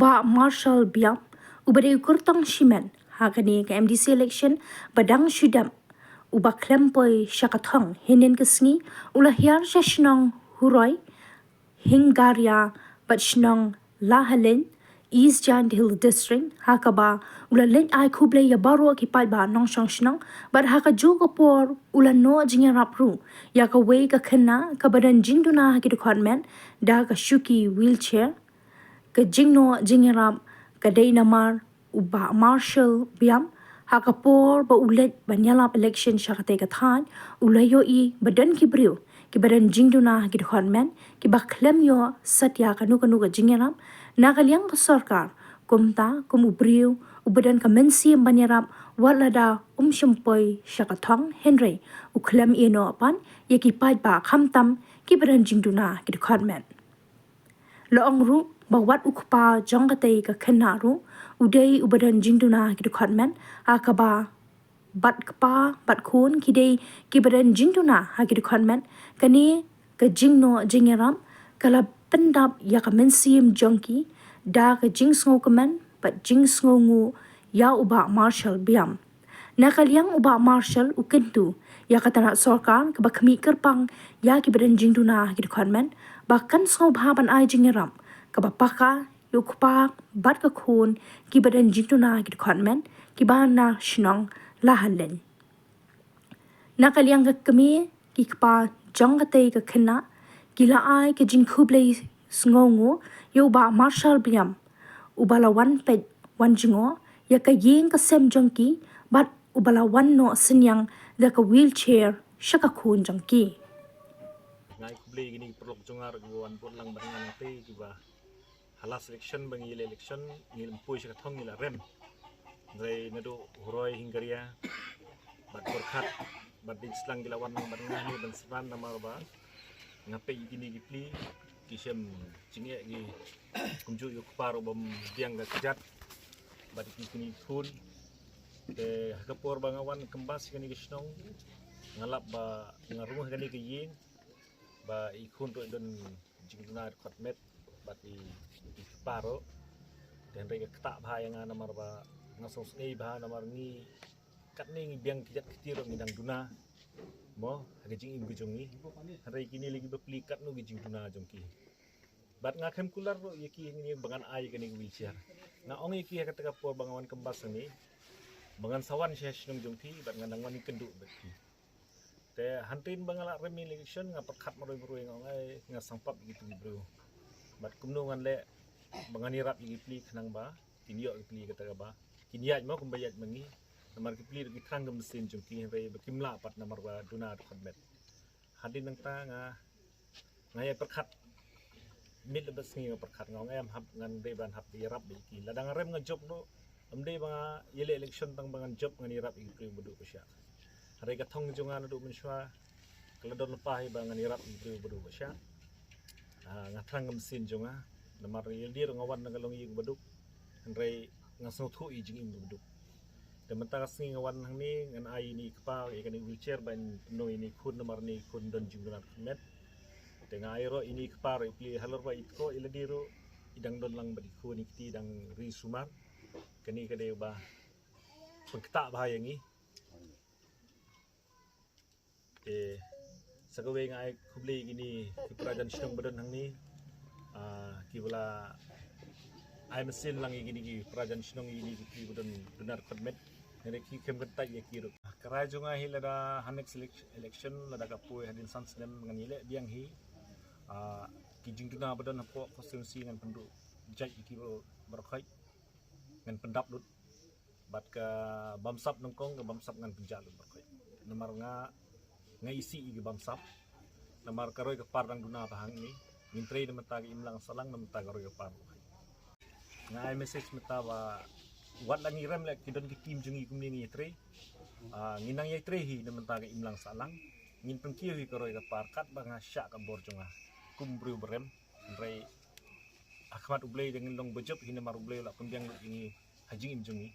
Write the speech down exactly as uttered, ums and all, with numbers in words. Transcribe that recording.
Bah Marshal Biam, uba dei u kyrtong shimet ha kane ka M D C election ba dang shu dep, uba khlem poi sha ka thong hynnin ka sngi, u la hiar sha shnong Huroi Hingaria bad shnong Lahaleiñ, East Jaintia Hills District, ha kaba u la leit ai khublei ïa baroh ki paidbah nongshong shnong, bad ha kajuh ka por u la noh jingïarap ruh ïa kawei ka khynnah kaba don jingduna ha ki dkhot met da ka shuki wheelchair. Ka jingnoh jingïarap ka dei namar u Bah Marshal Biam, ha ka por ba u leit ban ïalap election sha katei ka thaiñ, u la ïohi ba don ki briew kiba don jingduna ha ki dkhot met, kiba khlem ïoh satia kano kano ka jingïarap na ka liang ka sorkar. Kumta, kum u briew uba don ka mynsiem ban ïarap, wat lada um shym poi sha ka thong, hynrei u khlem ïehnoh pat ïa ki paidbah, khamtam kiba don jingduna ha ki dkhot met. La ong ruh ba wat u kpa jong katei ka khynnah ruh u dei uba don jingduna ha ki dkhot met, ha kaba bad kpa bad khun ki dei kiba don jingduna ha ki dkhot met. Kane ka jingnoh jingïarap ka la pyndap ïa ka mynsiem jong ki da ka jingsngewkmen bad jingsngewnguh ïa u Bah Marshal Biam. Na ka liang u Bah Marshal u kyntu ïa ka tnat sorkar kaba khmih kyrpang ïa kiba don jingduna ha ki dkhot met ba kan sngewbha ban ai jingïarap kaba paka ïa u kpa bad ka khun kiba don jingduna ha ki dkhot met, kiba na shnong Lahaleiñ. Na ka liang ka kmie, ki kpa jong katei ka khynnah ki la ai ka jingkhublei sngewnguh ïa u Bah Marshal Biam, uba la wan peit wan jngoh ïa ka ïing ka sem jong ki bad uba la wan noh synñiang da ka wheelchair sha ka khun jong ki. Nga ai khublei ïa kine ki paralok jong nga ruh kiba wan bud lang bad nga, nangta kiba ha last election ba ngi ïaleh election, ngi leit poi sha ka thong, ngi la rem. Hynrei naduh Huroi Hingaria bad Borkhat bad Dieng Slang ki la wan bad nga hangne ban sdang, namar ba nga peit ïa kine ki pli ki shem jingeh, ki kumjuh ïa u kpa ruh bym biang ka kjat bad ïa kine ki khun. Te ha ka por ba nga wan kynbas ïa kane ka shnong, nga lap ba nga rung ha kane ka ïing ba i khun ruh i don jingduna dkhot met bad i, i kpa ruh. Te hynrei ka ktah bha ïa nga namar ba nga sngewsynei bha namar ngi katne ngi biang kjat kti ruh ngi dang duna mo ha ka jingim ka jong ngi. Hynrei kine lei kiba pli katno ki jingduna jong ki. Bad nga khlem kular ruh ïa ki hangne ba ngan ai ïa kane ka wheelchair. Nga ong ïa ki ha kata ka por ba nga wan kynbas hangne ba ngan sa wan sha shnong jong phi bad ngan nang wan ïakynduh bad phi. Te hynrei ba nga la rem ïa election nga pyrkhat marwei marwei, nga ong ai nga sngewpap ïa kitu ki briew. Bad kumno ngan leh ba ngan ïarap ïa ki pli khnang ba kin ïoh ki pli kata kaba kin ïaid mo kumba ïaid ma ngi. Namar ki pli ruh ki thrang ka mynsiem jong ki hynrei ba kim lah pat namar ba duna dkhot met. Hadien nangta nga, nga ïa pyrkhat. Miet lem bad sngi nga pyrkhat, nga ong em hap, ngan dei ban hap ïarap ïa ki. Lada nga rem nga jop ruh, ym dei ba nga ïaleh election tang ba ngan jop, ngan ïarap ïa ki briew ba duk ba shah. Hynrei ka thong jong nga naduh mynshuwa ka la don lypa hi ba ngan ïarap ïa ki briew ba duk ba shah. Ah, nga thrang ka mynsiem jong nga namar ïa lade ruh nga wan na ka longïing ba duk. Hynrei nga sngewthuh ïa jingim ba duk. Te mynta ka sngi nga wan hangne ngan ai ïa ine i kpa ïa kane ka wheelchair ban pynno ïa ine i khun namar ine i khun don jingduna dkhot met. Te nga ai ruh ïa ine i kpa ruh i pli halor ba i tkoh ïa lade ruh i dang don lang bad i khun i kti dang ri sumar. Kane ka dei ba pynktah bha ïa ngi. Te sa kawei nga ai khublei ïa kine ki para jan shnong ba don hangne, ah, kiba la ai mynsiem lang ïa kine ki para jan shnong ïa kine ki pli ba don duna dkhot met. Hynrei ki khlem kyntait ïa ki ruh. Ka rai jong nga hi lada ha next elec-, election lada ka poi hadien san snem ngan ïaleh biang hi. Ah, ki jingduna ba don hapoh constituency ngan pynduh jait ïa ki baroh khoit, ngan pyndap lut. Bad ka bamsap nyngkong, ka bamsap ngan pynjah lut baroh khoit. Namar nga, nga isih ïa ka bamsap. Namar ka roi ka par dang duna bha hangne. Ngin trei na bynta ka imlang sahlang, na bynta ka roi ka par baroh khoit. Nga ai message mynta ba wat la ngi rem leh ki don ki team jong ngi kumne ngi ïatrei. Ah, ngin nang ïatrei hi na bynta ka imlang sahlang. Ngin pynkiew hi ka roi ka par katba nga shah ka bor jong nga kum briew ba rem. Hynrei ha khmat U Blei te ngin long ba jop hi namar U Blei u la pynbiang lut ïa ngi ha jingim jong ngi.